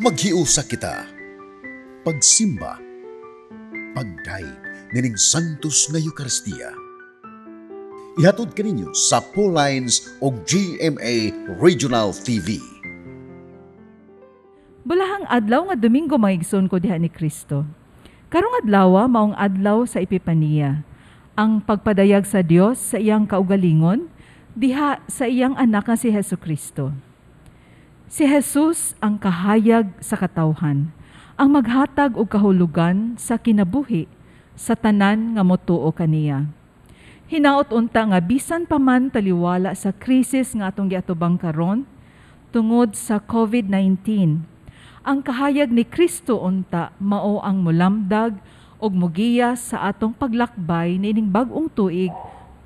Maghiusa kita. Pagsimba. Pagdayeg nining Santos nga Eukaristiya. Ihatod kaninyo sa Lines o GMA Regional TV. Bulahang adlaw nga Domingo, mga igsoon ko diha ni Kristo. Karong adlaw maong adlaw sa Epipaniya. Ang pagpadayag sa Dios sa iyang kaugalingon diha sa iyang anak nga si Hesus Kristo. Si Jesus ang kahayag sa katawhan, ang maghatag og kahulugan sa kinabuhi sa tanan nga motuo kaniya. Hinaot unta nga bisan pa man taliwala sa krisis nga atong giatubang karon tungod sa COVID-19, ang kahayag ni Kristo unta mao ang mulamdag og mugiya sa atong paglakbay niining bag-ong tuig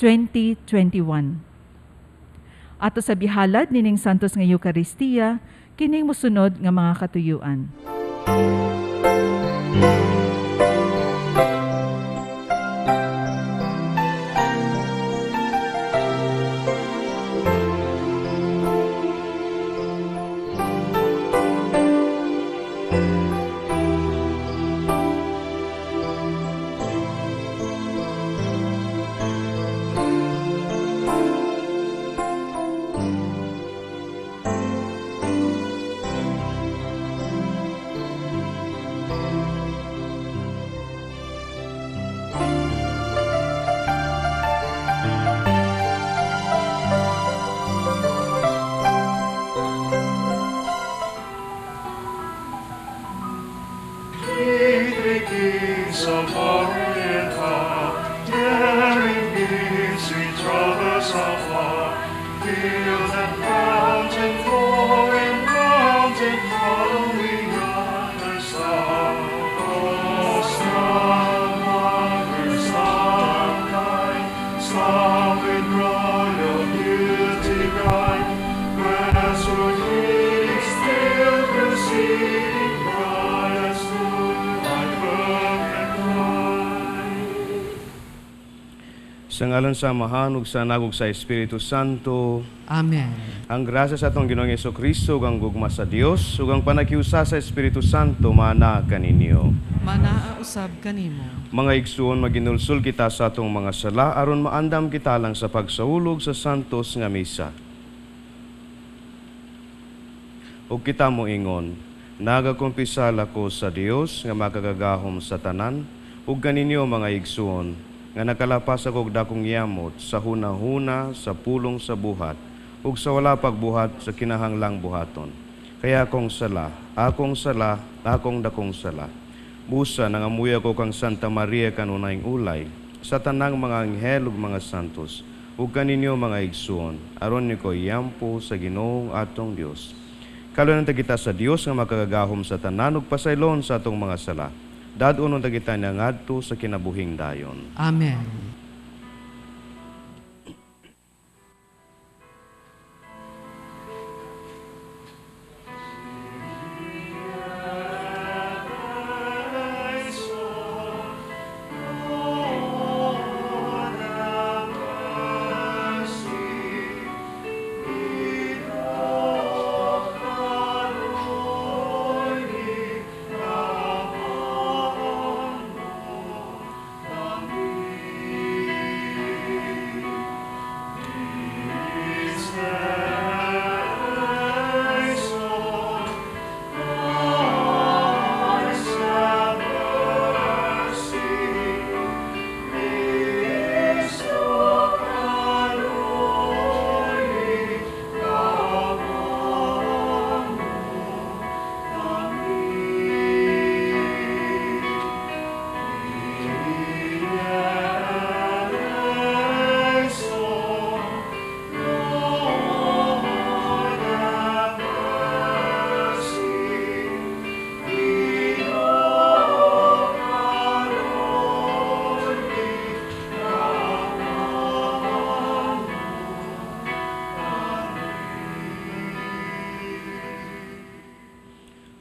2021. Ato sa bihalad nining Santos nga Eukaristiya kining mosunod nga mga katuyuan. Three kings of Orient come, bearing gifts, sweet travelers afar. Field and mountain, floor and mountain, following yonder star. O star, mother, star kind, star with royal beauty bright, westward leading, still proceeding, bright as moonlight, perfect light. Sa ngalan sa Amahan ug sa Anak ug sa Espiritu Santo. Amen. Ang grasya sa atong Ginoong Kristo ug ang gugma sa Dios ug ang panakiusa sa Espiritu Santo maanaa kaninyo. Manaa usab kanimo. Mga igsuon, maginulsol kita sa atong mga sala aron maandam kita lang sa pagsaulog sa santos nga misa. Ug kita moingon, nagakumpisal ako sa Dios nga makagagahom sa tanan ug kaninyo, mga igsuon, nga nakalapas ako og dakong yamot sa hunahuna, sa pulong, sa buhat ug sa wala pagbuhat sa kinahanglang buhaton. Kay akong sala, akong sala, akong dakong sala. Busa nangamuya ko kang Santa Maria kanunayng ulay, sa tanang mga anghel ug mga santos, ug kaninyo, mga igsuon, aron ni ko yampo sa Ginoong atong Dios. Kaluoyan kita sa Dios nga makagagahom sa tanan ug pasaylon sa atong mga sala. Dad-on unta kita niya ngadto sa kinabuhing dayon. Amen.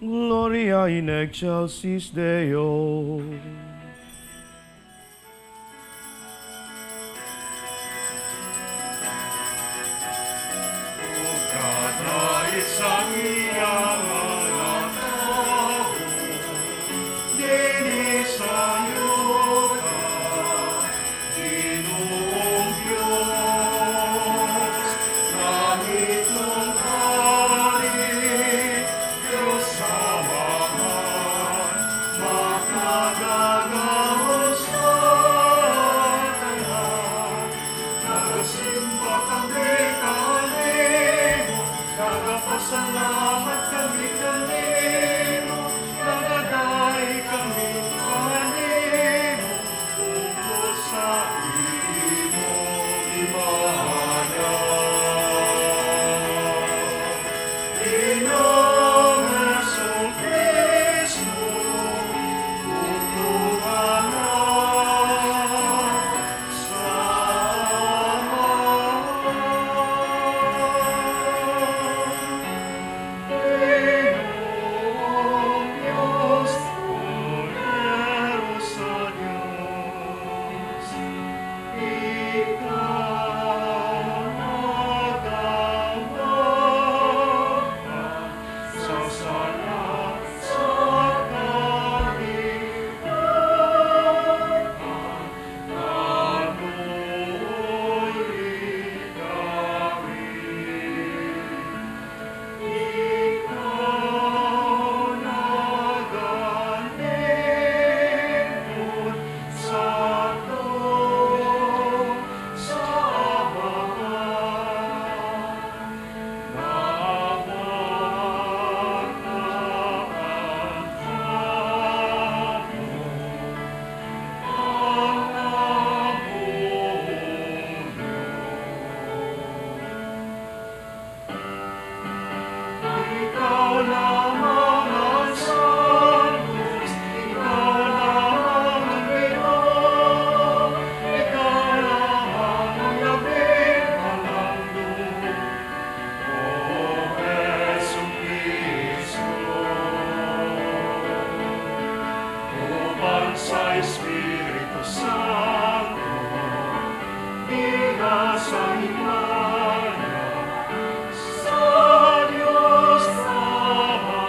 Gloria in excelsis Deo. Kadait sa iyang anak. Espiritu Santo, diha sa himaya, sa Dios Amahan.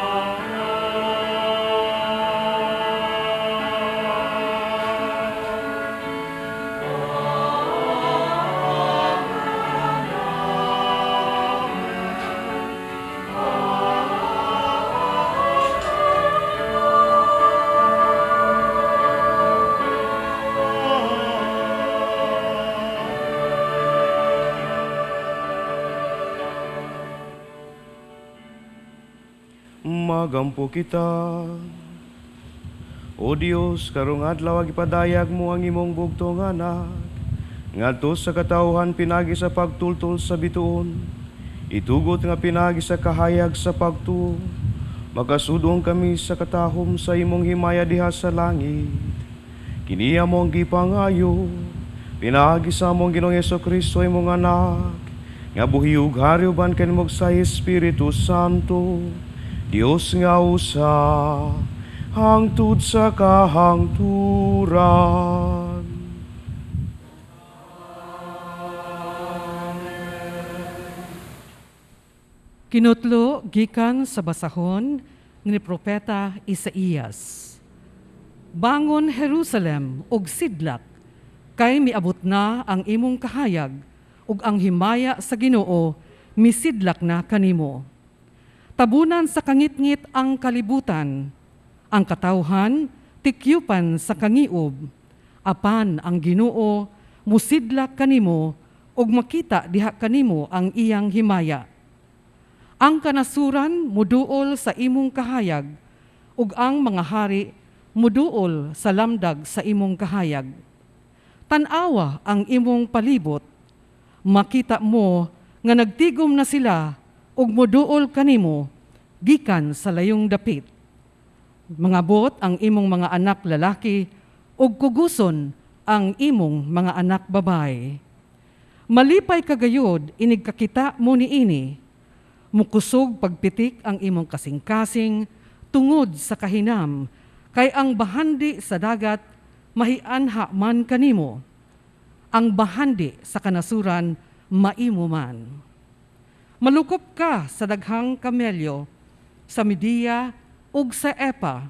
Magampo kita. O Dios, karong adlaw gipadayag mo ang imong bugtong anak ngadto sa katawhan pinagi sa pagtultol sa bituon. Itugot nga pinagi sa kahayag sa pagtuo. Makasudong kami sa katahom sa imong himaya diha sa langit. Kini among gipangayo, pinagi sa among Ginoong Kristo imong anak, nga buhi ug hari uban kanimo sa Espiritu Santo, Dios nga usa, hangtod sa kahangturan. Kinutlo gikan sa basahon ni Propeta Isaías. Bangon Jerusalem ug sidlak, kay miabot na ang imong kahayag ug ang himaya sa Ginoo misidlak na kanimo. Tabunan sa kangitngit ang kalibutan, ang katawhan tikyupan sa kangiob. Apan ang Ginoo musidlak kanimo ug makita diha kanimo ang iyang himaya. Ang kanasuran muduol sa imong kahayag, ug ang mga hari muduol sa lamdag sa imong kahayag. Tan-awa ang imong palibot, makita mo nga nagtigom na sila ug muduol kanimo gikan sa layong dapit. Mangabot ang imong mga anak lalaki ug kuguson ang imong mga anak babae. Malipay ka gayod inig kakita mo niini. Mukusog pagpitik ang imong kasing-kasing tungod sa kahinam, kay ang bahandi sa dagat mahianha man kanimo. Ang bahandi sa kanasuran maimo man. Malukop ka sa daghang kamelyo, sa Media ug sa Epa.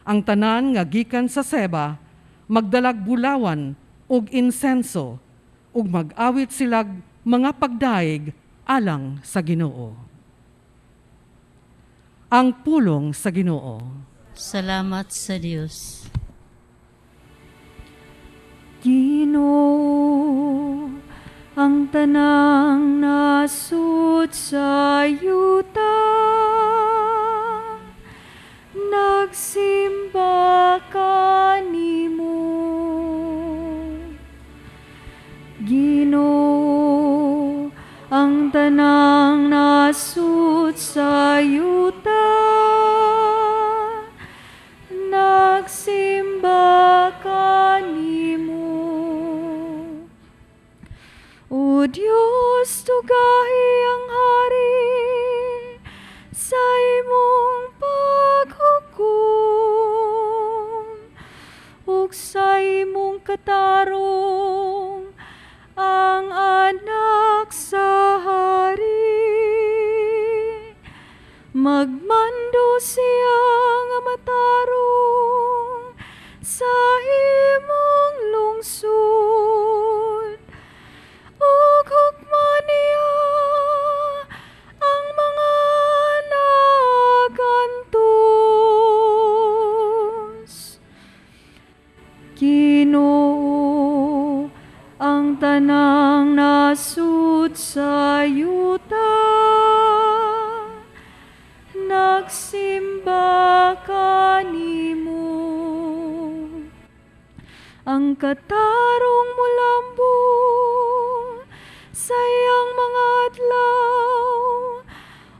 Ang tanan nga gikan sa Seba magdalag bulawan ug insenso, ug mag-awit silag mga pagdaig alang sa Ginoo. Ang pulong sa Ginoo. Salamat sa Dios. Ginoo, ang tanang nasud sa yuta, nagsimba kanimo. Ginoo, ang tanang nasud sa yuta, nagsimba kanimo. O Diyos, tugahi ang hari sa imong paghukom, ug sa imong katarong ang anak sa hari. Magmando siya nga matarong sa imong lungsod, ug hukman niya ang mga nagantos. Ginoo, ang tanang nasud sa yuta, nagsimba kanimo. Ang katarong mulambo sa iyang mga adlaw,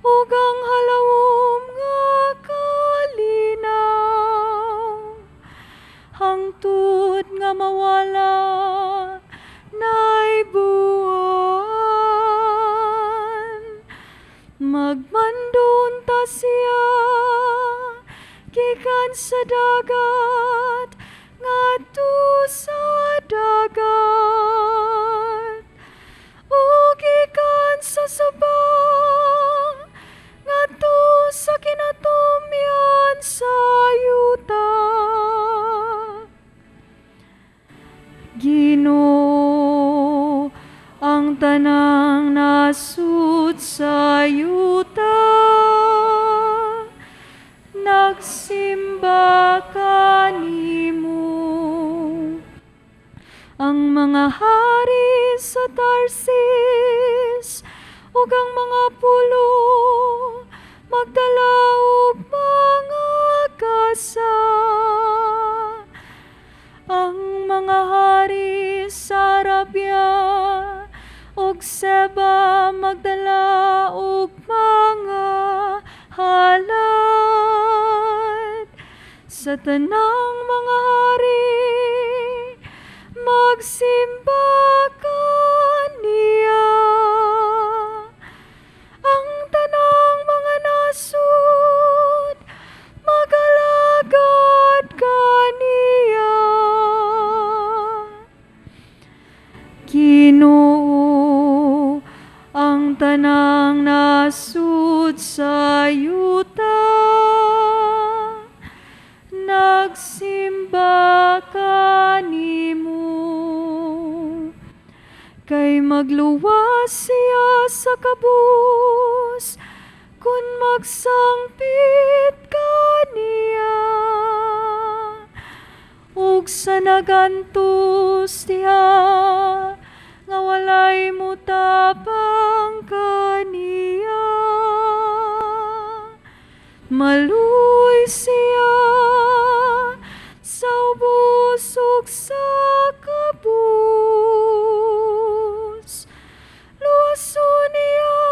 ug ang halawom nga kalinaw, hangtod nga mawala na'y buwan. Magmando unta siya gikan sa dagat ngadto ngadto sa dagat ug gikan sa suba ngadto sa kinatumyan sa yuta. Ginoo, ang tanang nasud sa yuta nagsimba kanimo. Ang mga hari sa Tarsis ug ang mga pulo magdala og mga kasa. Ang mga hari sa Arabia ug Seba magdala og mga halad. Sa tanang mga hari magsimba kaniya. Ang tanang mga nasud magalagad kaniya. Ginoo, ang tanang nasud sa yuta nagsimba kanimo. Kay magluwas siya sa kabus kun magsangpit kaniya. Ug sa nagantos diha nga walay mutabang kaniya, maluoy siya sa ubos ug sa kabus. Luwason niya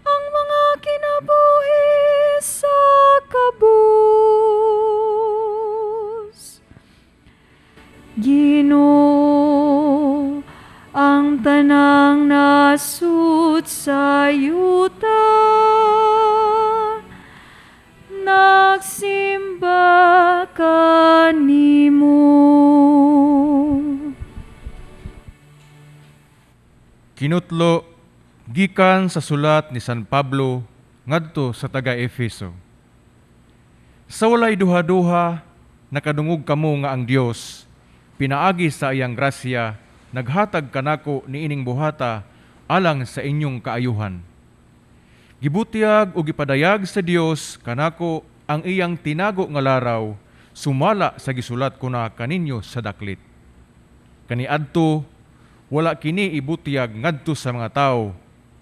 ang mga kinabuhi sa kabus. Ginoo, ang tanang nasud sa yuta nagsimba kanimo. Kinutlo gikan sa sulat ni San Pablo ngadto sa taga-Efeso. Sa walay duha-duha nakadungog kamo nga ang Dios pinaagi sa iyang grasya naghatag kanako niining buhata alang sa inyong kaayuhan. Gibutyag o gipadayag sa Dios kanako ang iyang tinago nga laraw sumala sa gisulat ko na kaninyo sa daklit. Kaniadto wala kini ibutyag ngadto sa mga tawo,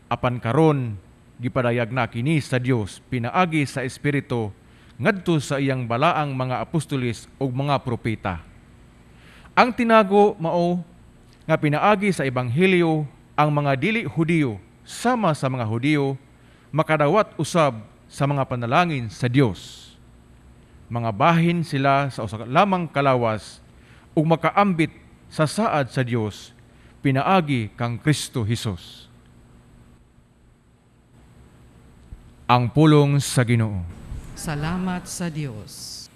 apan karon gipadayag na kini sa Dios pinaagi sa Espiritu ngadto sa iyang balaang mga apostoles ug mga propeta. Ang tinago mao nga pinaagi sa ebanghelyo ang mga dili Hudiyo sama sa mga Hudiyo makadawat usab sa mga panalangin sa Dios. Mga bahin sila sa usa lamang kalawas ug makaambit sa saad sa Dios pinaagi kang Kristo Hesus. Ang pulong sa Ginoo. Salamat sa Dios.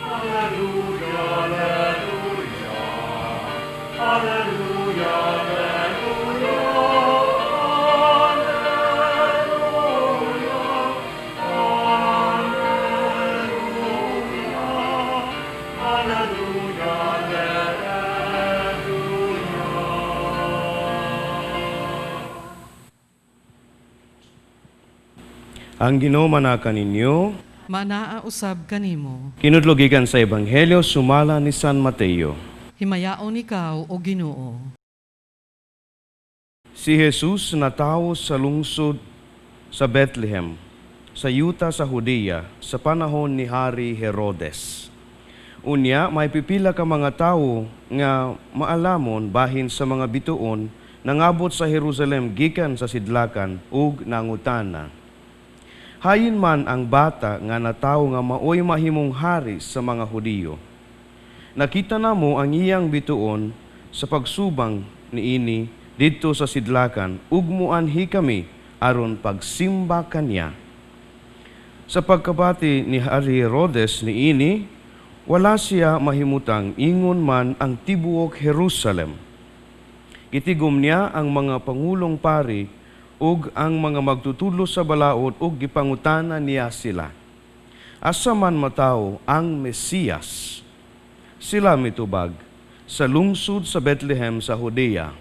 Alleluia, alleluia, alleluia, alleluia, alleluia, alleluia, alleluia, alleluia. Ang Ginoo manaka ninyo. Manaa usab kanimo. Kinudlo gikan sa Ebanghelyo sumala ni San Mateo. Himayaon ikaw o Ginoo. Si Jesus natawo sa lungsod sa Bethlehem, sa yuta sa Judea, sa panahon ni Hari Herodes. Unya, may pipila ka mga tawo nga maalamon bahin sa mga bituon nangabot sa Jerusalem gikan sa sidlakan ug nangutana. Hayin man ang bata nga natawo nga maoy mahimong hari sa mga Hudiyo. Nakita namo ang iyang bituon sa pagsubang niini didto sa sidlakan ug muanhi kami aron pagsimba kaniya. Sa pagkabati ni Hari Herodes niini, wala siya mahimutang, ingon man ang tibuok Jerusalem. Gitigom niya ang mga pangulong pari ug ang mga magtutudlo sa balaod ug gipangutana niya sila. Asa man matawo ang Mesiyas? Sila mitubag, sa lungsod sa Bethlehem sa Judea.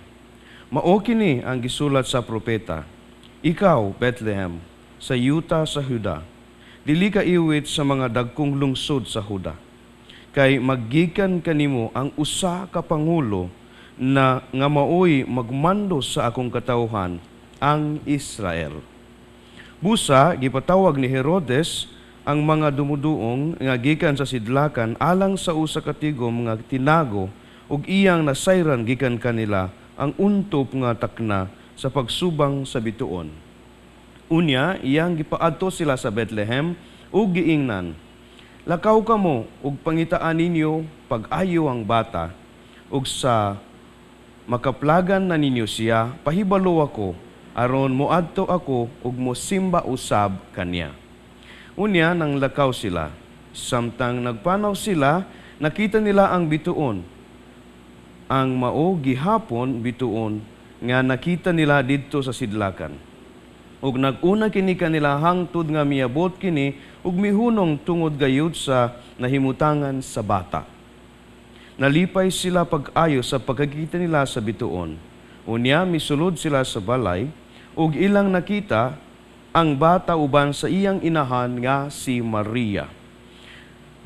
Mao kini ang gisulat sa propeta: Ikaw, Bethlehem, sa yuta sa Juda, dili ka iwit sa mga dagkong lungsod sa Juda. Kay maggikan kanimo ang usa ka pangulo na nga maoy magmando sa akong katawhan, ang Israel. Busa gipatawag ni Herodes ang mga dumuduong nga gikan sa sidlakan alang sa usa ka tigom nga tinago, ug iyang nasayran gikan kanila ang untop nga takna sa pagsubang sa bituon. Unya iyang gipaadto sila sa Bethlehem ug giingnan, "Lakaw kamo ug pangitaan ninyo pag-ayo ang bata, ug sa makaplagan na ninyo siya, pahibalo ako, aron moadto ako ug mosimba usab kaniya." Unya nang lakaw sila. Samtang nagpanaw sila, nakita nila ang bituon. Ang mao gihapon bituon nga nakita nila didto sa sidlakan. Ug nag-una kini kanila hangtod nga miabot kini ug mihunong tungod gayud sa nahimutangan sa bata. Nalipay sila pag-ayo sa pagkakita nila sa bituon. Unya misulod sila sa balay ug ilang nakita ang bata uban sa iyang inahan nga si Maria.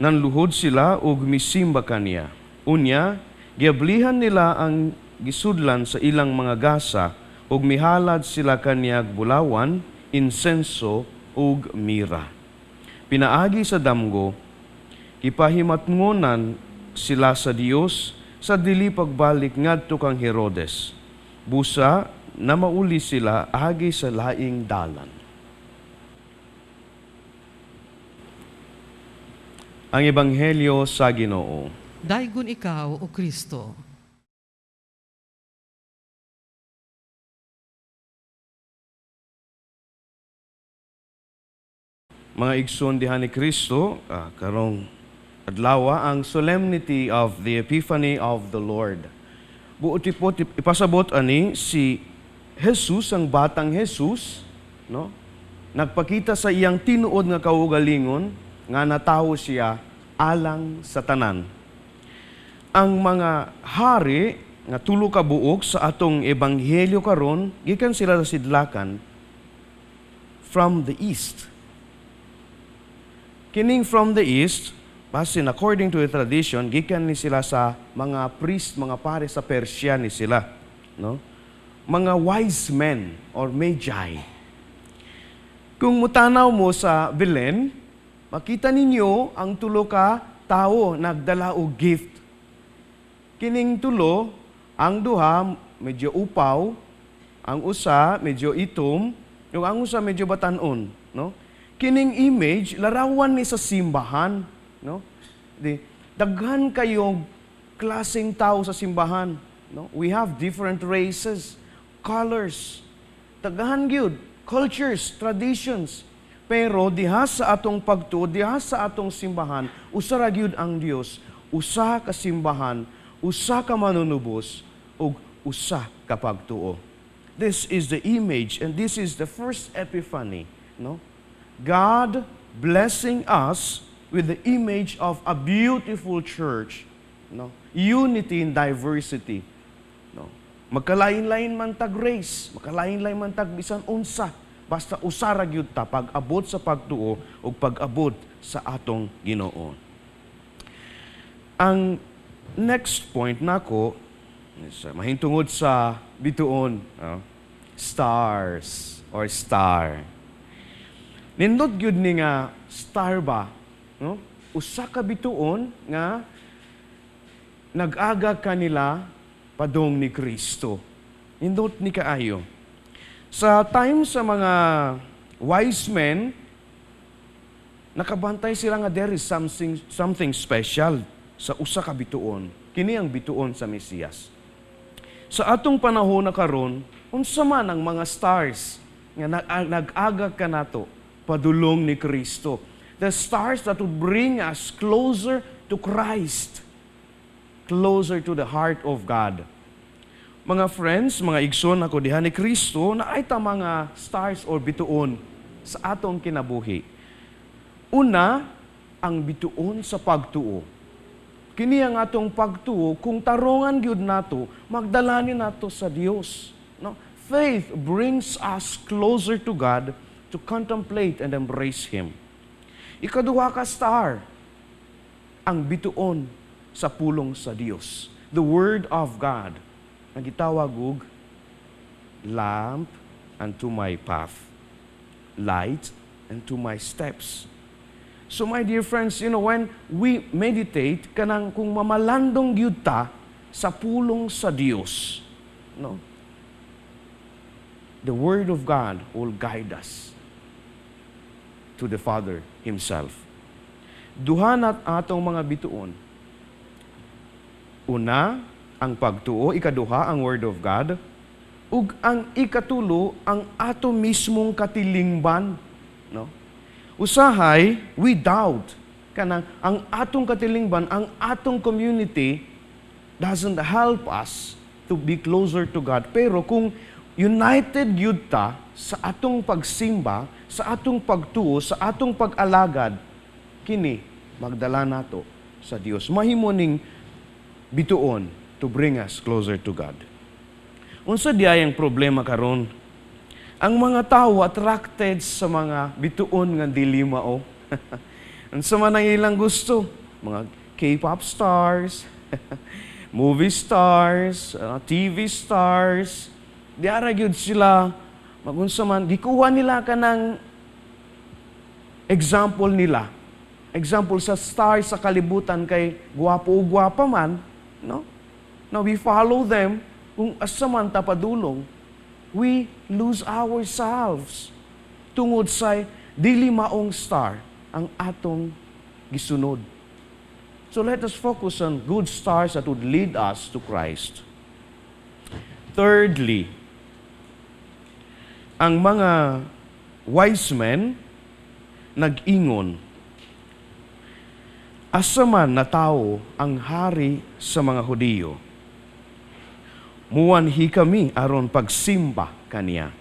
Nanluhod sila ug misimba kaniya. Unya giablihan nila ang gisudlan sa ilang mga gasa ug mihalad sila kaniyag bulawan, insenso ug mira. Pinaagi sa damgo, gipahimatngonan sila sa Dios sa dili pagbalik ngadto kang Herodes. Busa na mauli sila agi sa laing dalan. Ang Ebanghelyo sa Ginoo. Daygon ikaw, O Kristo. Mga igsoon diha ni Kristo, karong adlawa ang Solemnity of the Epiphany of the Lord. Buot po ipasabot ani si Jesus, ang batang Jesus, no? Nagpakita sa iyang tinuod nga kaugalingon nga natawo siya alang sa tanan. Ang mga hari nga tulo ka buok sa atong ebanghelyo karon gikan sila sa sidlakan, from the east. Kining from the east, basin according to the tradition, gikan ni sila sa mga priest, mga pare sa Persia ni sila, no? Mga wise men or magi. Kung mutanaw mo sa Belen, makita ninyo ang tulo ka tawo nagdala og gift. Kining tulo, ang duha medyo upaw, ang usa medyo itom, ug ang usa medyo batan-on, no? Kining image larawan ni sa simbahan, no? Di daghan kayong klaseng tao sa simbahan, no? We have different races, colors, daghan gyud, cultures, traditions. Pero diha sa atong pagtuo, diha sa atong simbahan, usa ra gyud ang Dios, usa ka simbahan, usa ka manunubos ug usa ka pagtuo. This is the image and this is the first epiphany, no? God blessing us with the image of a beautiful church, no? Unity in diversity, no? Magkalain-lain man tag race, magkalain-lain man tag bisan unsa, basta usa ra gyud ta pag-abot sa pagtuo ug pag-abot sa atong Ginoo. Ang next point nako is mahintungod sa bituon, no? Stars or star. Nindot gyud ni nga star ba, no? Usa ka bituon nga nag-aga kanila padung ni Kristo. Nindot ni kaayo. Sa time sa mga wise men, nakabantay sila nga there is something special sa usa ka bituon. Kini ang bituon sa Mesiyas. Sa atong panahon na karon, unsa man ang mga stars nga nag-aga kanato? Padulong ni Kristo. The stars that would bring us closer to Christ, closer to the heart of God. Mga friends, mga igsoon ako diha ni Kristo, naay ta mga stars or bituon sa atong kinabuhi. Una, ang bituon sa pagtuo. Kini ang atong pagtuo, kung tarongan gyud nato, magdala ni nato sa Dios. No? Faith brings us closer to God to contemplate and embrace Him. Ikaduha ka star, ang bituon sa pulong sa Dios. The Word of God. Ang gitawag og lamp unto my path, light unto my steps. So my dear friends, when we meditate, kanang kung mamalandong gyud ta sa pulong sa Dios, no? The Word of God will guide us to the Father Himself. Duha na atong mga bituon. Una, ang pagtuo, ikaduha, ang Word of God, ug ang ikatulo, ang ato mismong katilingban, no? Usahay, we doubt kanang ang atong katilingban, ang atong community doesn't help us to be closer to God. Pero kung united gyud ta sa atong pagsimba, sa atong pagtuo, sa atong pag-alagad, kini magdala nato sa Dios. Mahimo ning bituon to bring us closer to God. Unsa diay ang problema karon? Ang mga tao attracted sa mga bituon nga dili mao. Unsa man ang ilang gusto? Mga K-pop stars, movie stars, TV stars. Diara gyud sila magunsa man gikuha nila kanang example nila. Example sa stars sa kalibutan kay guwapo o guwapa man, no? Now we follow them kung asa man ta padulong, we lose ourselves tungod sa dili maong star ang atong gisunod. So let us focus on good stars that would lead us to Christ. Thirdly, ang mga wise men nag-ingon, "Asa man natawo ang hari sa mga Hudiyo? Muanhi kami aron pagsimba kaniya."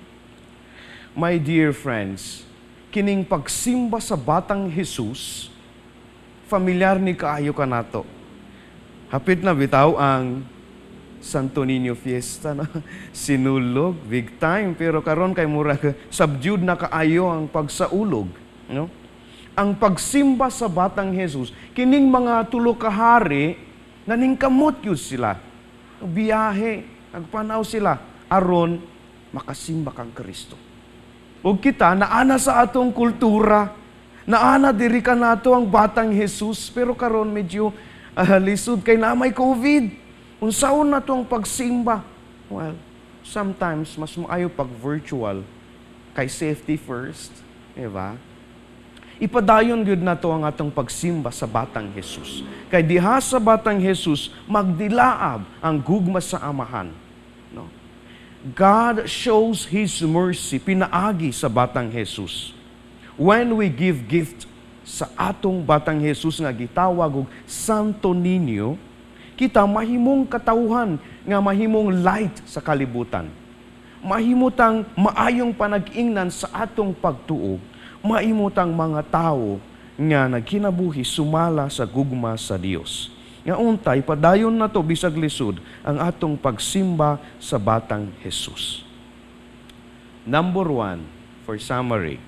My dear friends, kining pagsimba sa batang Jesus, familiar ni kaayo kanato. Hapit na bitaw ang Santo Niño Fiesta na sinulog, big time, pero karon kay murag subdued na kaayo ang pagsaulog, no? Ang pagsimba sa batang Jesus, kining mga tulo ka hari naningkamot yun sila. Biyahe, nagpanaw sila aron makasimba kang Kristo. Ug kita naana sa atong kultura, naana diri kanato ang batang Jesus, pero karon medyo lisod kay na may COVID. Unsaon na to ang pagsimba? Well, sometimes mas maayo pag virtual kay safety first, di ba? Ipadayon gyud nato ang atong pagsimba sa batang Jesus. Kay diha sa batang Jesus magdilaab ang gugma sa Amahan. No? God shows His mercy pinaagi sa batang Jesus. When we give gift sa atong batang Jesus nga gitawag og Santo Niño, kita mahimong katawhan nga mahimong light sa kalibutan. Mahimutang maayong panag-ingnan sa atong pagtuo, mahimutang mga tao nga nagkinabuhi sumala sa gugma sa Dios. Nga untay padayon nato bisag lisod ang atong pagsimba sa batang Jesus. Number one, for summary,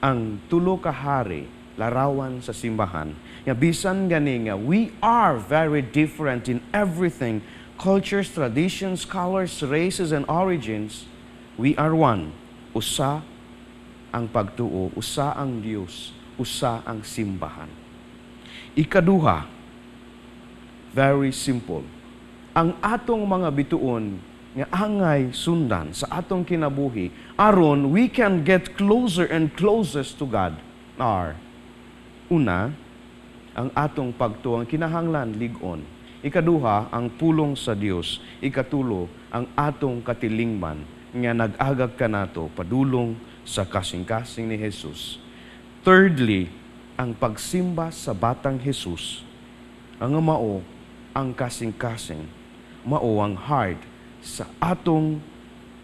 ang tulo ka hari larawan sa simbahan nga bisan gani nga we are very different in everything, cultures, traditions, colors, races and origins, we are one. Usa ang pagtuo, usa ang Dios, usa ang simbahan. Ikaduha, very simple. Ang atong mga bituon nga angay sundan sa atong kinabuhi aron we can get closer and closest to God are: una, ang atong pagtuo ang kinahanglan lig-on. Ikaduha, ang pulong sa Dios. Ikatulo, ang atong katilingban nga nag-agag kanato padulong sa kasing-kasing ni Jesus. Thirdly, ang pagsimba sa batang Jesus, ang mao ang kasing-kasing, mao ang heart sa atong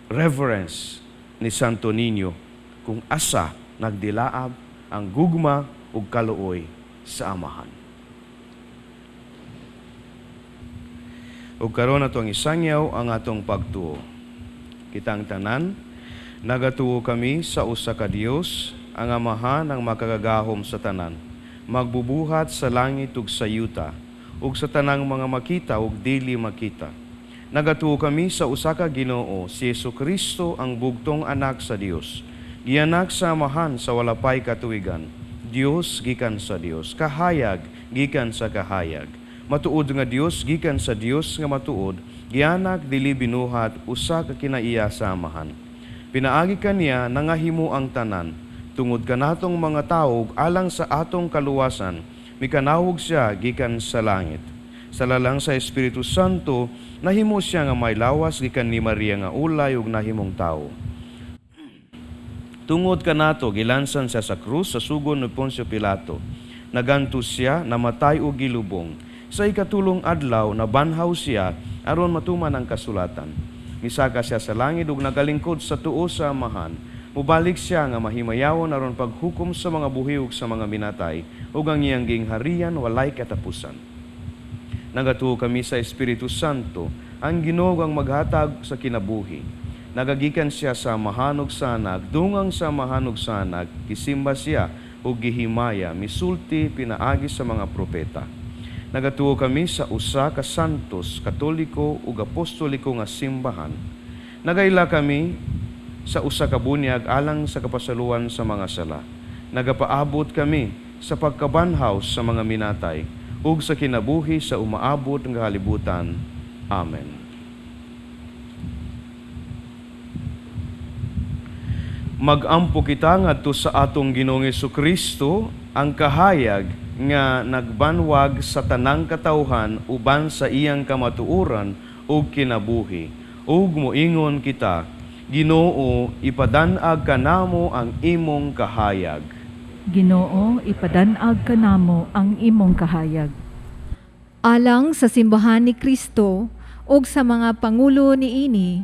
reverence ni Santo Niño kung asa nagdilaab ang gugma ug kaluoy sa Amahan. Ug karon atong isangyaw ang atong pagtuo. Kitang tanan, nagatuo kami sa usa ka Dios, ang Amahan ang makagagahom sa tanan, magbubuhat sa langit ug sa yuta, ug sa tanang mga makita ug dili makita. Nagatuo kami sa usa ka Ginoo, si Jesucristo ang bugtong anak sa Dios. Gianak sa Amahan sa wala pay katuigan. Dios gikan sa Dios, kahayag gikan sa kahayag. Matuod nga Dios gikan sa Dios nga matuod, gianak dili binuhat usa ka kinaiya sa Amahan. Pinaagi kaniya nangahimo ang tanan, tungod kanatong mga tawo alang sa atong kaluwasan, mikanawog siya gikan sa langit. Sa lalang sa Espiritu Santo, nahimo siya nga may lawas gikan ni Maria nga ulay ug nahimong tawo. Tungod kanato gilansan siya sa krus sa sugon ni Poncio Pilato. Nagantos siya, namatay ug gilubong. Sa ikatulong adlaw nabanhaw siya aron matuman ang kasulatan. Misaka siya sa langit ug nagalingkod sa tuo sa Amahan. Mubalik siya nga mahimayawon aron paghukom sa mga buhi ug sa mga minatay, ug ang iyang gingharian walay katapusan. Nagatuo kami sa Espiritu Santo, ang Ginoo ang maghatag sa kinabuhi. Nagagikan siya sa Amahan ug sa Anak, dungang sa Amahan ug sa Anak, gisimba siya ug gihimaya, misulti pinaagi sa mga propeta. Nagatuo kami sa usa ka santos, katoliko ug apostoliko nga simbahan. Nagaila kami sa usa ka bunyag alang sa kapasaluan sa mga sala. Nagapaabot kami sa pagkabanhaw sa mga minatay ug sa kinabuhi sa umaabot nga kalibutan. Amen. Magampo kita ngadto sa atong Ginoong Hesukristo ang kahayag nga nagbanwag sa tanang katawhan uban sa iyang kamatuoran ug kinabuhi. Ug moingon kita, Ginoo, ipadan-ag kanamo ang imong kahayag. Ginoo, ipadan-ag kanamo ang imong kahayag. Alang sa simbahan ni Kristo ug sa mga pangulo niini,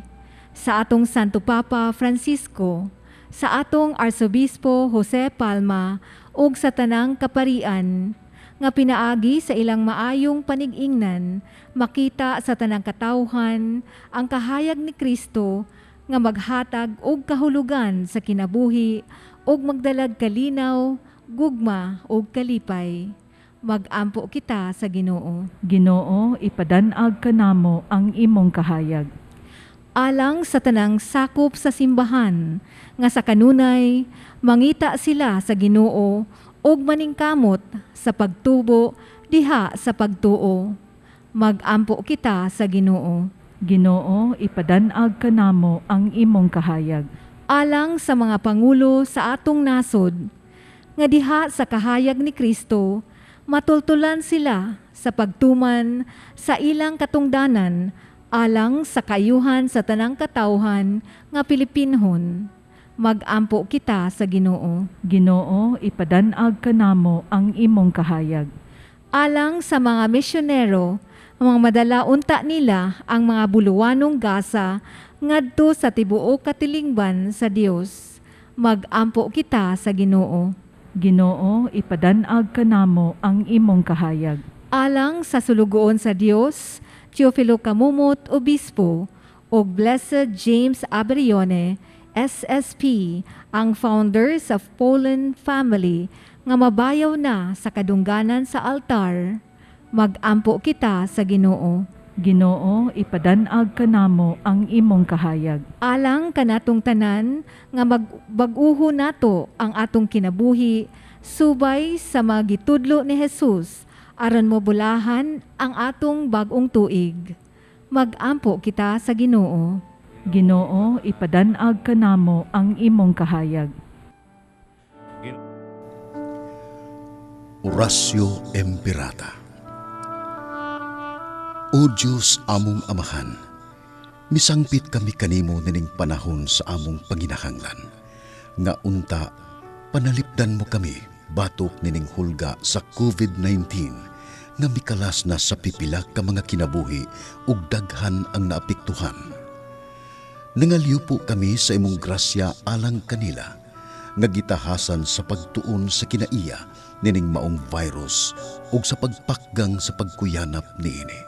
sa atong Santo Papa Francisco, sa atong Arsobispo Jose Palma ug sa tanang kaparian nga pinaagi sa ilang maayong panig-ingnan, makita sa tanang katawhan ang kahayag ni Kristo nga maghatag og kahulugan sa kinabuhi ug magdalag kalinaw, gugma ug kalipay. Magampo kita sa Ginoo. Ginoo, ipadan-ag kanamo ang imong kahayag. Alang sa tanang sakop sa simbahan nga sa kanunay mangita sila sa Ginoo ug maningkamot sa pagtubo diha sa pagtuo. Magampo kita sa Ginoo. Ginoo, ipadan-ag kanamo ang imong kahayag. Alang sa mga pangulo sa atong nasod nga diha sa kahayag ni Kristo matultulan sila sa pagtuman sa ilang katungdanan alang sa kaayuhan sa tanang katawhan nga Pilipinhon. Magampo kita sa Ginoo. Ginoo, ipadan-ag kanamo ang imong kahayag. Alang sa mga misyonero, mga madala unta nila ang mga buluwanong gasa ngadto sa tibuok katilingban sa Dios. Magampo kita sa Ginoo. Ginoo, ipadan-ag kanamo ang imong kahayag. Alang sa sulugoon sa Dios, Teofilo Camomot, Obispo, ug Blessed James Abrione, SSP, ang founders of Poland Family, nga mabayaw na sa kadungganan sa altar. Magampo kita sa Ginoo. Ginoo, ipadan-ag kanamo ang imong kahayag. Alang kanatong tanan nga magbag-uho nato ang atong kinabuhi subay sa mga gitudlo ni Jesus aron mobulahan ang atong bag-ong tuig. Magampo kita sa Ginoo. Ginoo, ipadan-ag kanamo ang imong kahayag. Oratio Imperata. O Diyos among Amahan, misangpit kami kanimo nining panahon sa among panginahanglan. Nga unta panalipdan mo kami batok nining hulga sa COVID-19 nga mikalas na sa pipila ka mga kinabuhi ug daghan ang naapektuhan. Nangalyupo kami sa imong grasya alang kanila nga gitahasan sa pagtuon sa kinaiya nining maong virus ug sa pagpakgang sa pagkuyanap niini.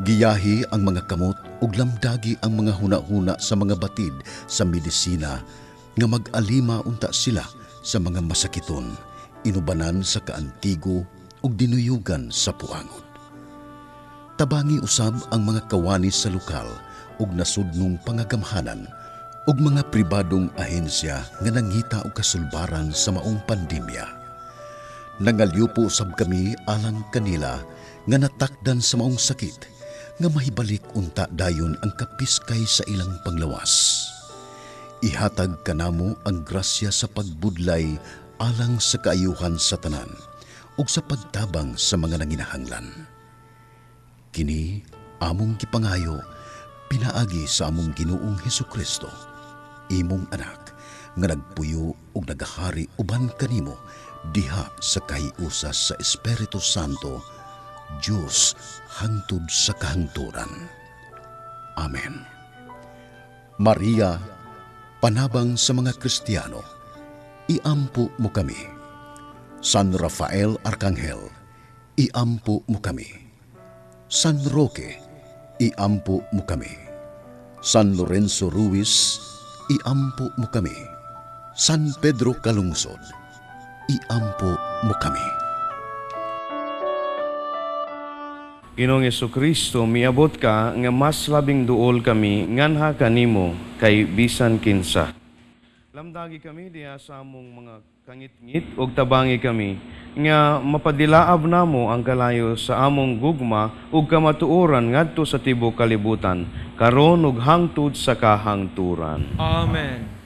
Giyahi ang mga kamot ug lamdagi ang mga hunahuna sa mga batid sa medisina nga mag-alima unta sila sa mga masakiton, inubanan sa kaantigo ug dinuyugan sa puangot. Tabangi usab ang mga kawani sa lokal ug nasudnong pangagamhanan ug mga pribadong ahensya nga nangita og kasulbaran sa maong pandemya. Nangalyupo usab kami alang kanila nga natakdan sa maong sakit nga mahibalik unta dayon ang kapiskay sa ilang panglawas. Ihatag kanamo ang grasya sa pagbudlay alang sa kaayuhan sa tanan ug sa pagtabang sa mga nanginahanglan. Kini among gipangayo pinaagi sa among Ginoong Hesukristo, imong anak, nga nagpuyo ug nagahari uban kanimo diha sa kahiusa sa Espiritu Santo, Dios hangtod sa kahangturan. Amen. Maria, panabang sa mga Kristiyano, iampo mo kami. San Rafael Arkanghel, iampo mo kami. San Roque, iampo mo kami. San Lorenzo Ruiz, iampo mo kami. San Pedro Calungsod, iampo mo kami. Ginoong Kristo, miabot ka nga mas labing duol kami nganha kanimo kay bisan kinsa. Lamdagi kami diha sa among mga kangitngit ug tabangi kami nga mapadilaab namo ang kalayo sa among gugma ug kamatuoran ngadto sa tibuok kalibutan karon ug hangtod sa kahangturan. Amen.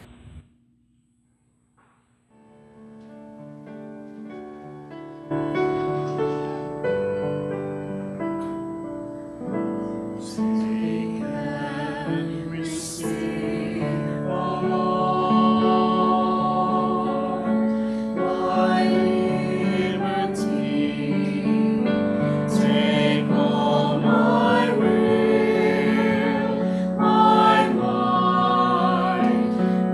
Take all my will, my mind,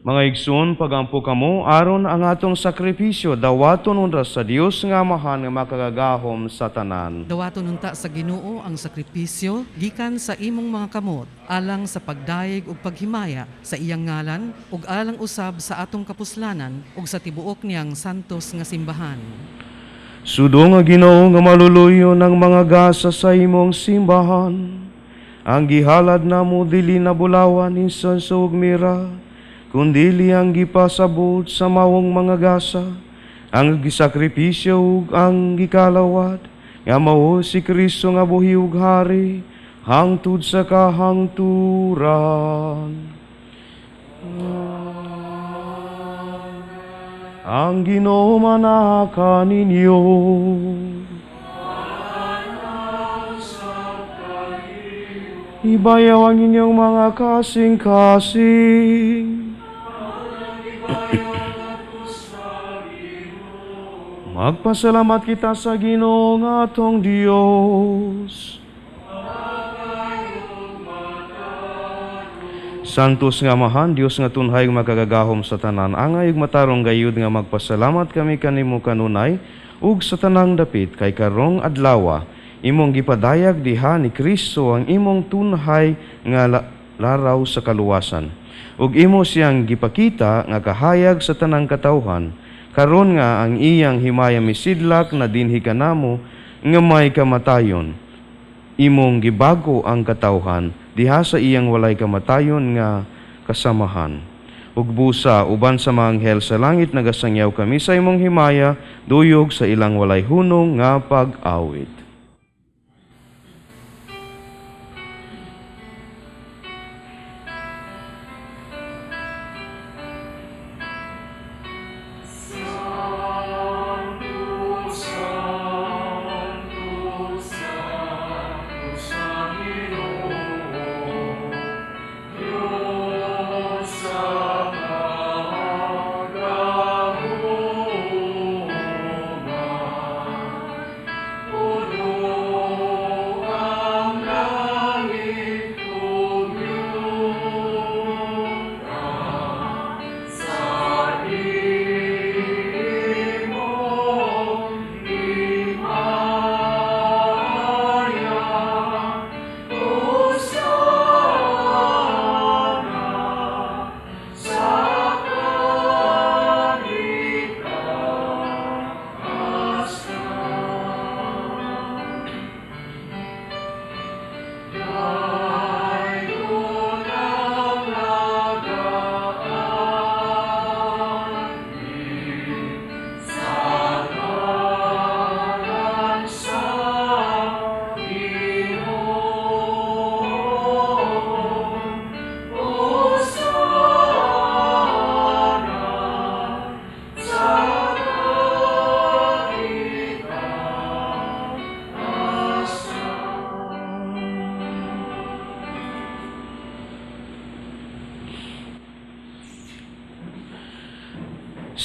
Mga igsoon, pagampo kamo aron ang atong sakripisyo dawaton unra sa Dios nga Amahan nga makagagahom sa tanan. Dawaton unta sa Ginoo ang sakripisyo gikan sa imong mga kamot alang sa pagdayeg ug paghimaya sa iyang ngalan ug alang usab sa atong kapuslanan ug sa tibuok niyang santos nga simbahan. Sudo nga Ginoo nga maluluyo ng mga gasa sa imong simbahan. Ang gihalad namo dili na bulawan insenso ug mira, kundili ang gipasabot sa mawong mga gasa, ang gisakripisyo ug ang gikalawat, nga mao si Kristo nga buhi ug hari, hangtod sa kahangturan. Ang Ginoo manaka ninyo. Ibayaw ang inyong mga kasing-kasing. Magpasalamat kita sa Ginoo nga atong Dios. Santos nga Amahan, Dios nga tunhay makagagahom sa tanan, angay ug matarong gayud nga magpasalamat kami kanimo kanunay ug sa tanang dapit kay karong adlawa imong gipadayag diha ni Kristo ang imong tunhay nga laraw sa kaluwasan. Ug imo siyang gipakita nga kahayag sa tanang katawhan, karon nga ang iyang himaya misidlak na dinhi kanamo nga may kamatayon. Imong gibago ang katawhan diha sa iyang walay kamatayon nga kasamahan. Ug busa uban sa mga anghel sa langit nagasangyaw kami sa imong himaya, duyog sa ilang walay hunong nga pag-awit.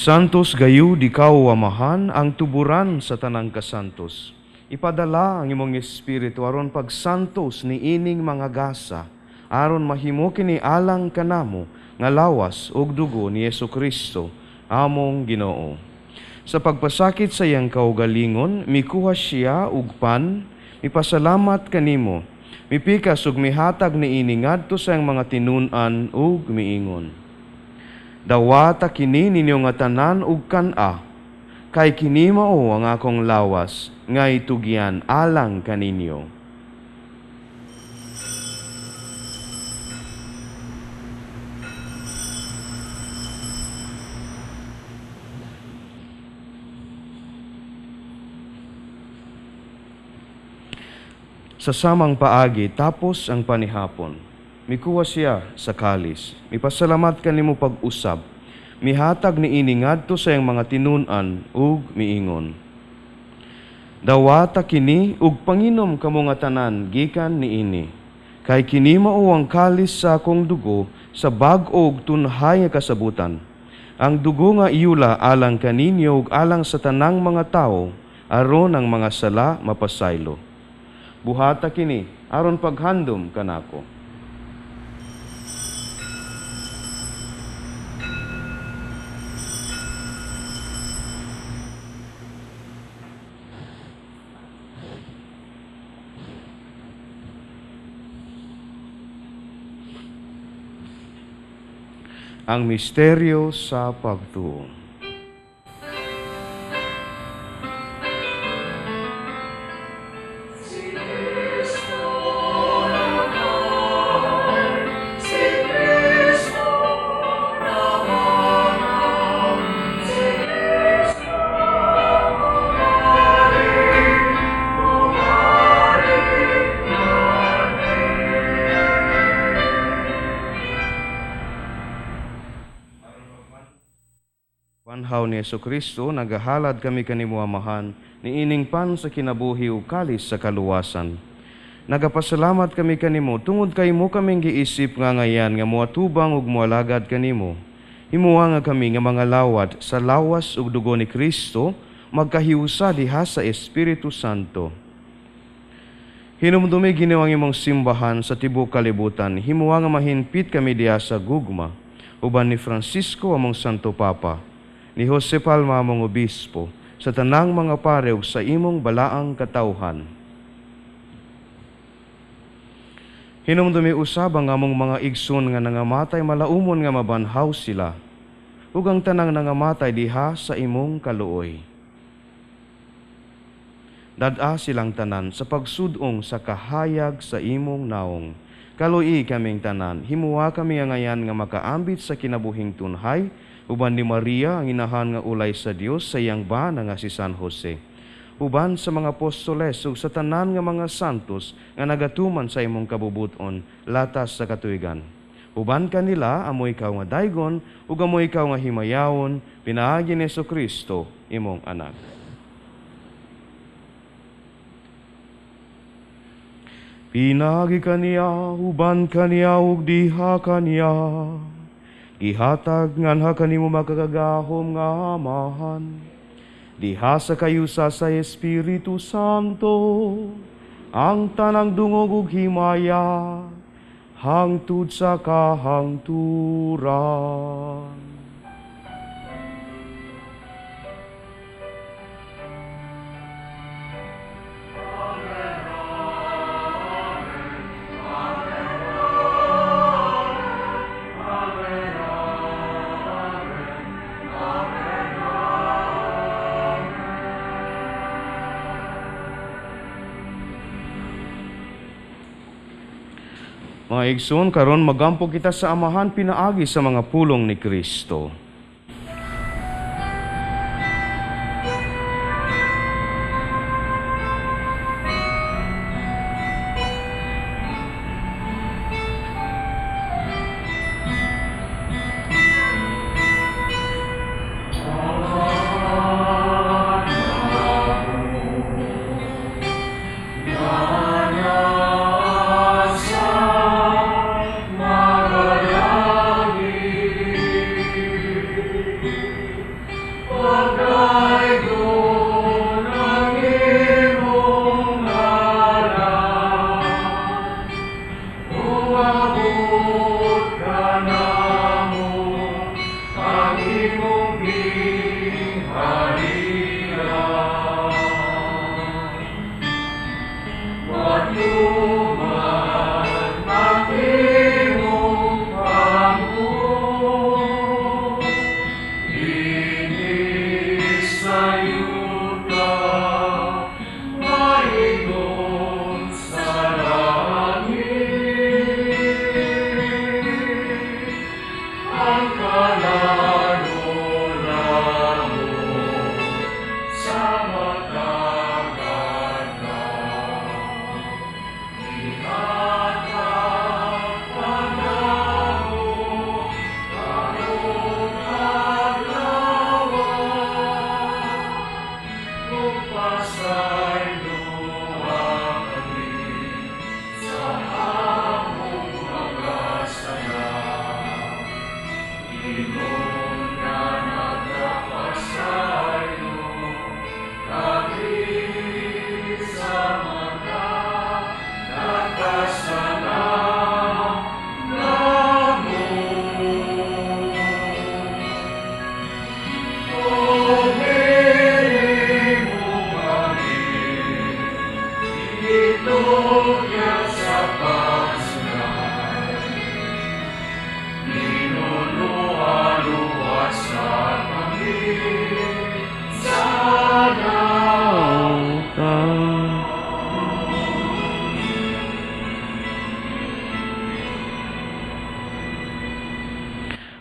Santos gayud ikaw, Amahan, ang tuburan sa tanang kasantos. Ipadala ang imong espiritu aron pagsantos ni ining mga gasa, aron mahimo kini alang kanamo nga lawas ug dugo ni Hesukristo among Ginoo. Sa pagpasakit sa iyang kaugalingon, mikuha siya og pan, mipasalamat kanimo, mipikas ug mihatag niini ngadto sa iyang mga tinun-an ug miingon. Dawata kini ninyo nga tanan ug kan-a, kay kini mao ang akong lawas nga itugyan alang kaninyo. Sa samang paagi tapos ang panihapon, mikuha siya sa kalis, mipasalamat kanimo pag-usab, mihatag niini ngadto sa iyang mga tinun-an ug miingon. Dawata kini ug panginom kamo nga tanan gikan niini, kay kini mao ang kalis sa akong dugo sa bag-o ug tunhay nga kasabutan. Ang dugo nga iula alang kaninyo ug alang sa tanang mga tawo, aron ang mga sala mapasaylo. Buhata kini aron paghandom kanako. Ang misteryo sa pagtuo. Banhaw ni Hesukristo, nagahalad kami kanimo Amahan, niining pan sa kinabuhi ug kalis sa kaluwasan. Nagapasalamat kami kanimo tungod kay mo kaming giisip nga ngayan nga moatubang ug moalagad kanimo. Himuha nga kami nga mga lawat sa lawas ug dugo ni Kristo, magkahiusa diha sa Espiritu Santo. Hinumdumi Ginoo ang imong simbahan sa tibuok kalibutan, himuha nga mahinpit kami diha sa gugma, uban ni Francisco among Santo Papa, ni Jose Palma among obispo, sa tanang mga pare ug sa imong balaang katawhan. Hinumdumi usab ang among mga igsoon nga nangamatay malaumon nga mabanhaw sila, ug ang tanang nangamatay diha sa imong kaluoy. Dad-a silang tanan sa pagsudong sa kahayag sa imong naong. Kaluoy kaming tanan, himuha kami nga ngayan nga makaambit sa kinabuhing tunhay, uban ni Maria ang inahan nga ulay sa Dios sa iyang bana nga si San Jose. Uban sa mga apostoles ug sa tanan nga mga santos nga nagatuman sa imong kabubuton latas sa katuigan. Uban kanila amoy ikaw nga daygon ug amoy ikaw nga himayawon pinaagi ni Hesukristo imong anak. Pinaagi kaniya, uban kaniya ug diha kaniya, gihatag nganha kanimo makagagahom nga Amahan, diha sa kayusa sa Espiritu Santo, ang tanang dungog ug himaya, hangtod sa kahangturan. Mga igsoon, karon magampo kita sa Amahan pinaagi sa mga pulong ni Kristo. Sa pagsulay.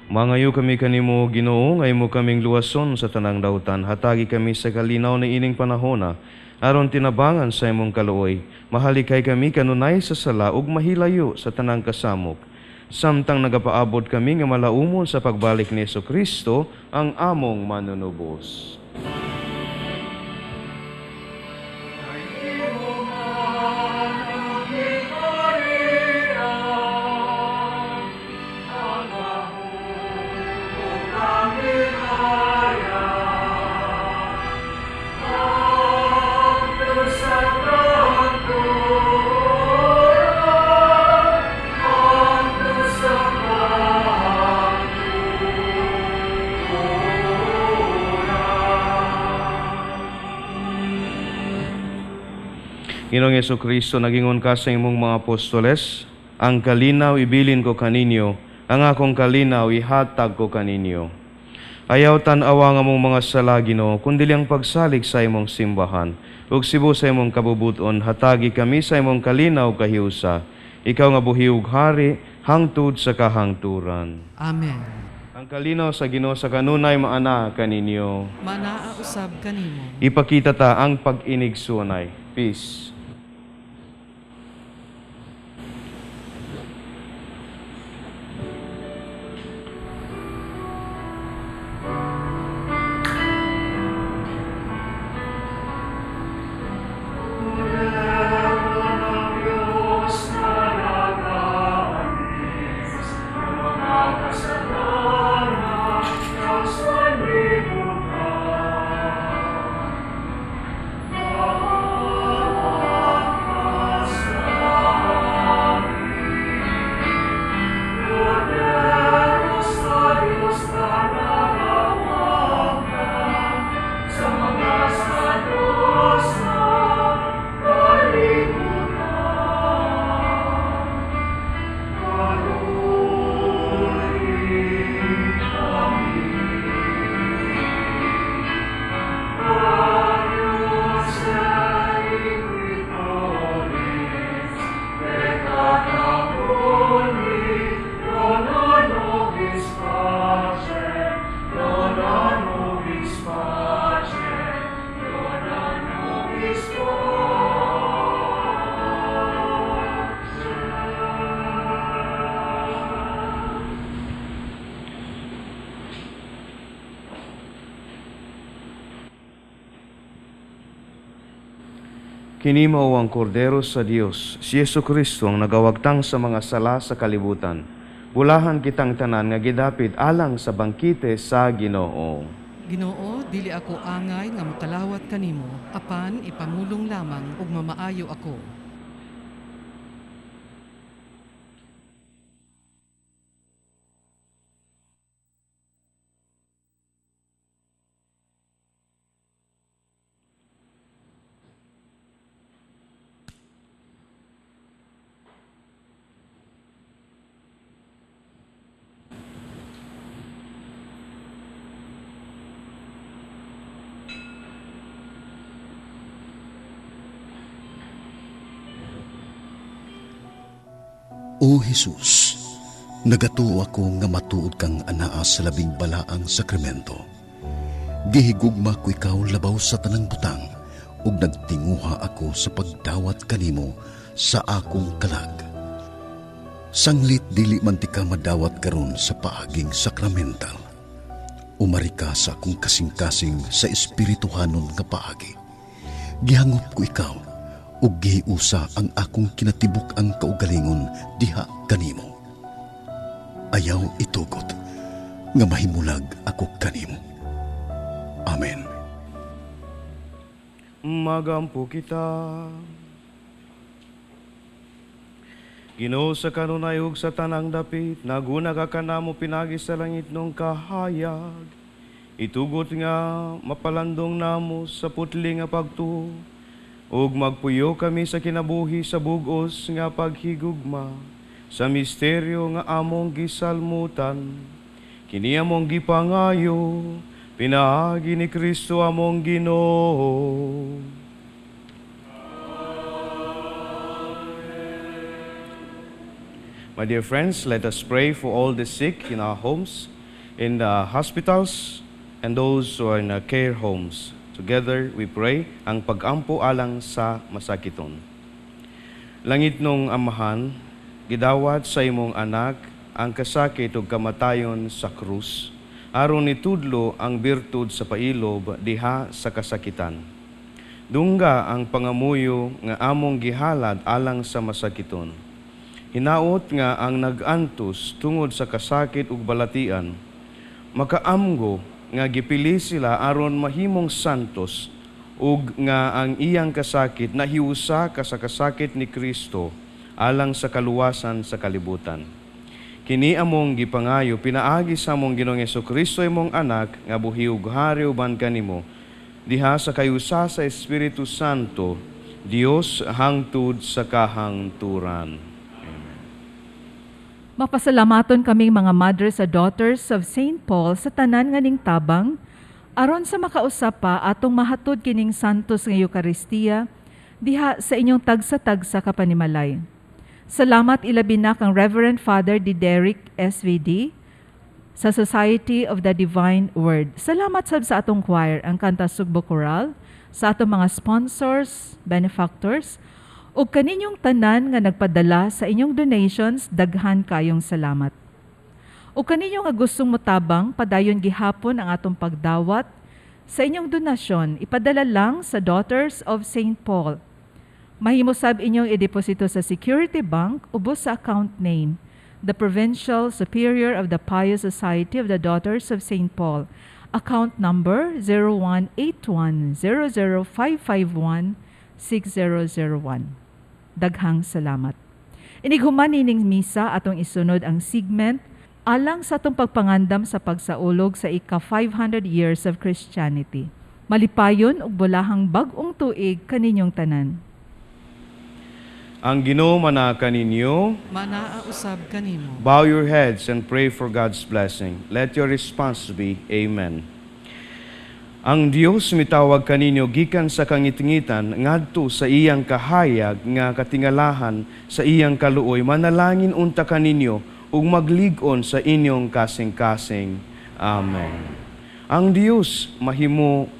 Mangayo kami kanimo, Ginoo, nga imo kaming luwason sa tanang dautan. Hatagi kami sa kalinaw ni ining panahona, aron tinabangan sa imong kaluoy. Mahalikay kami kanunay sa sala ug mahilayo sa tanang kasamok. Samtang nagapaabot kami nga malaumon sa pagbalik ni Kristo, ang among manunubos. Ginoong Kristo, nagingon ka sa imong mga apostoles, ang kalinaw ibilin ko kaninyo, ang akong kalinaw ihatag ko kaninyo. Ayaw tan-awa nga mong mga sala, Ginoo, kundi ang pagsalig sa imong simbahan. Ug sibo sa imong kabubuton, hatagi kami sa imong kalinaw kahiusa. Ikaw nga buhi ug hari, hangtod sa kahangturan. Amen. Ang kalinaw sa Ginoo sa kanunay maana kaninyo. Manaa usab kanimo. Ipakita ta ang pag-inig sunay. Peace. Kini mao ang kordero sa Dios, si Yesu Kristo ang nagawagtang sa mga sala sa kalibutan. Bulahan kitang tanan nga gidapit alang sa bangkite sa Ginoo. Ginoo, dili ako angay nga mokalawat kanimo, apan ipamulong lamang ug mamaayo ako. O Jesus, nagatuo ako nga matuod kang anaa sa labing balaang sakramento. Gihigugma ko ikaw labaw sa tanang butang ug nagtinguha ako sa pagdawat kanimo sa akong kalag. Sanglit dili man ti ka madawat karon sa paaging sakramental. Umari ka sa akong kasing-kasing sa espirituhanon nga paagi. Gihangop ko ikaw ug gihiusa ang akong kinatibuk ang kaugalingon diha kanimo. Ayaw itugot nga mahimulag ako kanimo. Amen. Magampo kita. Ginoo sa kanunay ug sa tanang dapit, naguna ka kanamo pinagi sa langit nung kahayag. Itugot nga mapalandong namo sa putli nga pagtuo, ug magpuyo kami sa kinabuhi sa bug-os nga paghigugma, sa misteryo nga among gisalmutan. Kini among gipangayo, pinaagi ni Kristo among Ginoo. My dear friends, let us pray for all the sick in our homes, in the hospitals and those who are in care homes. Together we pray ang pag-ampo alang sa masakiton. Langitnong Amahan, gidawat sa imong anak ang kasakit ug kamatayon sa krus, aron nitudlo ang birtud sa pailob diha sa kasakitan. Dungga ang pangamuyo nga among gihalad alang sa masakiton. Hinaot nga ang nag-antos tungod sa kasakit ug balatian, makaamgo nga gipili sila aron mahimong santos ug nga ang iyang kasakit nahiusa ka sa kasakit ni Kristo alang sa kaluwasan sa kalibutan. Kini among gipangayo pinaagi sa among Ginoong Hesukristo, imong anak, nga buhi ug hari uban kanimo diha sa kayusa sa Espiritu Santo, Dios hangtod sa kahangturan. Amen. Mapasalamaton kaming mga Mothers sa Daughters of St. Paul sa tanan nga ning tabang aron sa makausap pa atong mahatod kining Santos nga Eukaristiya diha sa inyong tagsa-tagsa kapanimalay. Salamat ilabi na kang Reverend Father Diderick SVD sa Society of the Divine Word. Salamat sab sa atong choir, ang Kanta Sugbo Choral, sa atong mga sponsors, benefactors, ug kaninyong tanan nga nagpadala sa inyong donations, daghan kayong salamat. Ug kaninyo nga gustong motabang, padayon gihapon ang atong pagdawat sa inyong donasyon, ipadala lang sa Daughters of St. Paul. Mahimo sab inyong ideposito sa Security Bank ubos sa account name, the Provincial Superior of the Pious Society of the Daughters of St. Paul. Account number 0181-00551-6001. Daghang salamat. Inighuman nining misa atong isunod ang segment alang sa atong pagpangandam sa pagsaulog sa ika-500 years of Christianity. Malipayon ug bulahang bag-ong tuig kaninyong tanan. Ang Ginoo mana kaninyo, Manaa usab kanimo. Bow your heads and pray for God's blessing. Let your response be Amen. Ang Dios mitawag kaninyo gikan sa kangitngitan ngadto sa iyang kahayag nga katingalahan sa iyang kaluoy, manalangin unta kaninyo ug maglig-on sa inyong kasing-kasing. Amen. Ang Dios mahimo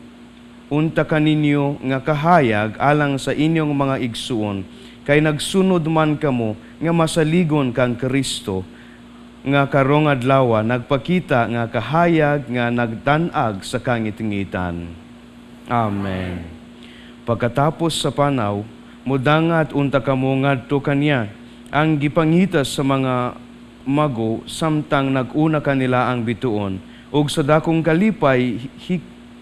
unta kaninyo nga kahayag alang sa inyong mga igsuon, kay nagsunod man kamo nga masaligon kang Kristo nga karong adlaw nagpakita nga kahayag nga nagtan-ag sa kangitngitan. Amen. Pagkatapos sa panaw, mudangat unta kamo ngadto kaniya ang gipangita sa mga mago samtang nag-una kanila ang bituon, ug sa dakong kalipay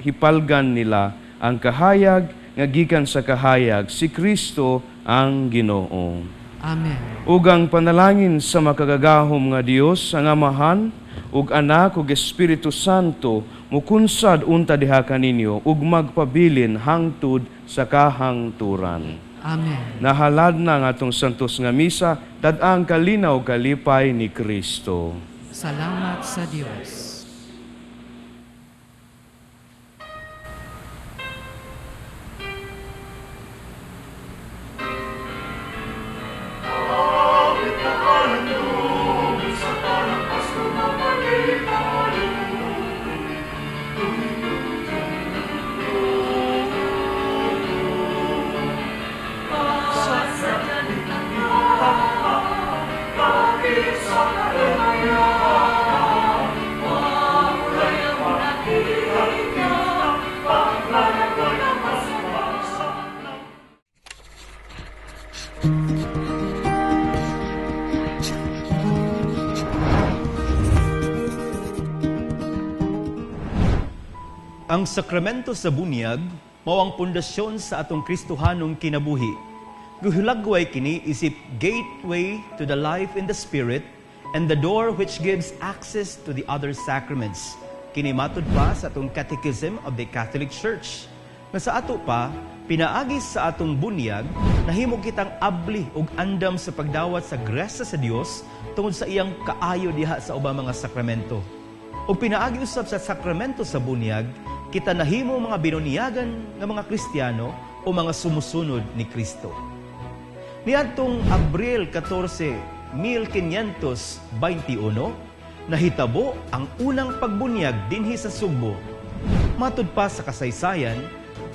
hipalgan nila ang kahayag nga gikan sa kahayag, si Kristo ang Ginoo. Amen. Ug ang panalangin sa makagagahom nga Dios, ang Amahan ug Anak ug Espiritu Santo, mukunsad unta diha kaninyo ug magpabilin hangtod sa kahangturan. Amen. Nahalad na ang atong santos nga misa, tad-ang kalinaw kalipay ni Kristo. Salamat sa Dios. Ang sakramento sa bunyag mao ang pundasyon sa atong Kristohanong kinabuhi. Gihulagway kini isip gateway to the life in the spirit and the door which gives access to the other sacraments. Kini matud pa sa atong Catechism of the Catholic Church. Nga sa ato pa, pinaagi sa atong bunyag, nahimo kitang abli ug andam sa pagdawat sa grasya sa Dios tungod sa iyang kaayo diha sa ubang mga sakramento. Ug pinaagi usab sa sakramento sa bunyag, kita nahimo mga binunyagan nga mga Kristiyano o mga sumusunod ni Kristo. Niadtong Abril 14, 1521, nahitabo ang unang pagbunyag dinhi sa Sugbo. Matud pa sa kasaysayan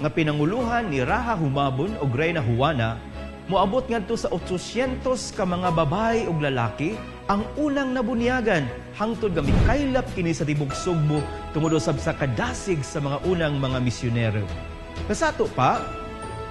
nga pinanguluhan ni Raha Humabon ug Reyna Juana, moabot ngadto sa 800 ka mga babae ug lalaki ang unang nabunyagan hangtod nga mikaylap kini sa tibok Sugbo tungod usab sa kadasig sa mga unang mga misyonero. Kasato pa,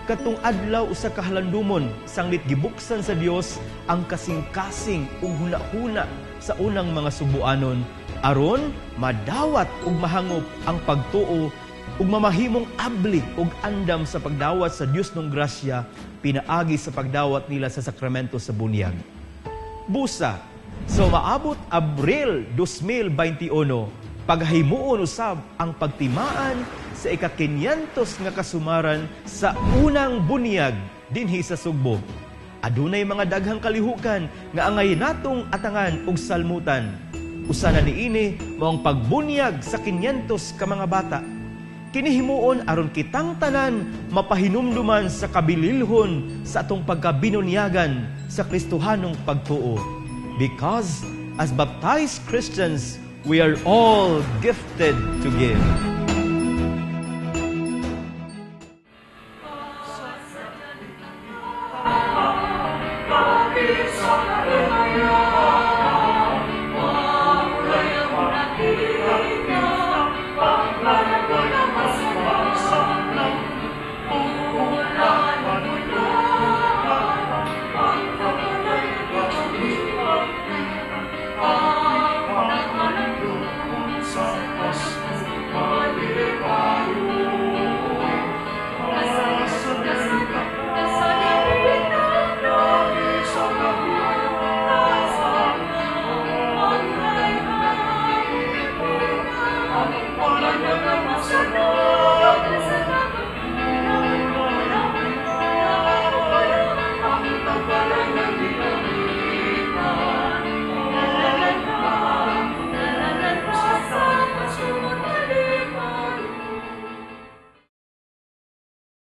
katong adlaw usa ka halandumon sanglit gibuksan sa Dios ang kasing-kasing ug hunahuna sa unang mga Sugboanon aron madawat ug mahangop ang pagtuo ug mamahimong abli ug andam sa pagdawat sa Dios ng grasya pinaagi sa pagdawat nila sa sakramento sa bunyag. Busa, sa maabot Abril 2021, paghimuon usab ang pagtimaan sa ika-500 nga kasumaran sa unang bunyag dinhi sa Sugbo. Adunay mga daghang kalihukan nga angay natong atangan ug salmutan. Usa na niini mao ang pagbunyag sa 500 ka mga bata. Kini himuon aron kitang tanan mapahinumduman sa kabililhon sa atong pagkabinunyagan sa Kristohanong pagtuo. Because as baptized Christians, we are all gifted to give.